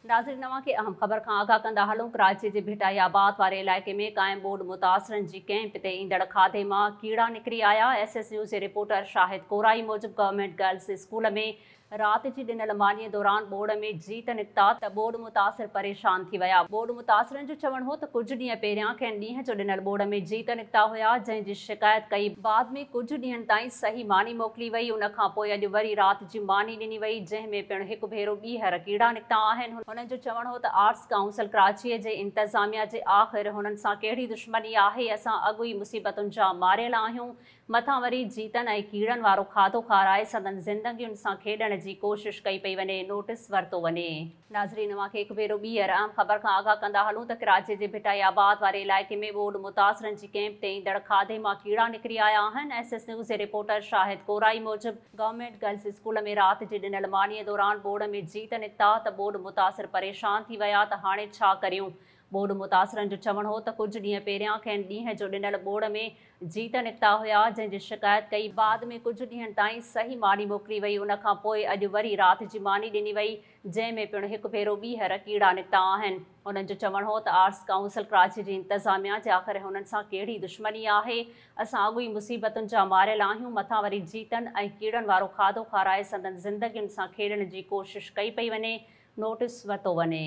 ناظرين اوهان کي اهم خبر کان آگاهه ڪندا هلون ڪراچي جي ڀٽائي آباد واري علائقي ۾ قائم ٻوڏ متاثرن جي ڪئمپ تي ايندڙ کاڌي مان ڪيڙا نڪري آيا ايس ايس نيوز جي رپورٽر شاهد ڪورائي موجب گورنمينٽ گرلس اسڪول ۾ رات جي ڏنل مانيء دوران ٻوڏ ۾ جيت نڪتا ته ٻوڏ متاثر پريشان ٿي ويا. ٻوڏ متاثرن جو چوڻ هو ته ڪجهه ڏينهن پهريان کين ڏينهن جو ڏنل ٻوڏ ۾ جيت نڪتا هيا جنهن جي شڪايت ڪئي بعد ۾ ڪجهه ڏينهن تائين صحيح ماني موڪلي وئي ان کان پوء اڄ وري رات جي ماني ڏني وئي جنهن ۾ پڻ هڪ ڀيرو ٻيهر ڪيڙا نڪتا آهن. هنن جو چوڻ هو ته آرٽس ڪائونسل ڪراچيء جي انتظاميا جي آخر هنن سان ڪهڙي دشمني آهي اسان اڳ ئي مصيبتن جا ماريل آهيون مٿان وري جيتن ۽ ڪيڙن وارو کاڌو کارائي سندن زندگين سان کيڏڻ جي ڪوشش ڪئي پئي وڃي، نوٽيس ورتو وڃي. ناظرين اوهان کي هڪ ڀيرو ٻيهر اهم خبر کان آگاهه ڪندا هلون ته ڪراچي جي ڀٽائي آباد واري علائقي ۾ ٻوڏ متاثرن جي ڪئمپ تي ايندڙ کاڌي مان ڪيڙا نڪري آيا آهن، ايس ايس نيوز جي رپورٽر شاهد ڪورائي موجب گورنمينٽ گرلس اسڪول ۾ رات جي ڏنل مانيء دوران ٻوڏ ۾ جيت نڪتا ته ٻوڏ متاثر پريشان ٿي ويا ته هاڻي ڇا ڪريون، ٻوڏ متاثرن جو چوڻ هو ته ڪجهه ڏينهن پهريان کين ڏينهن جو ڏنل ٻوڙ ۾ جيت نڪتا هيا جنهن جي شڪايت ڪئي بعد ۾ ڪجهه ڏينهن تائين صحيح ماني موڪلي وئي ان کان پوء اڄ وري رات جي ماني ڏني وئي جنهن ۾ پڻ هڪ ڀيرو ٻيهر ڪيڙا نڪتا آهن. هنن جو چوڻ هو ته آرٽس ڪائونسل ڪراچي جي انتظاميا جي آخر هنن سان ڪهڙي دشمني آهي اسان اڳ ئي مصيبتن جا ماريل آهيون مٿان وري جيتن ۽ ڪيڙن وارو کاڌو کارائي سندن زندگين سان کيڏڻ جي ڪوشش ڪئي پئي وڃي نوٽيس ورتو وڃي.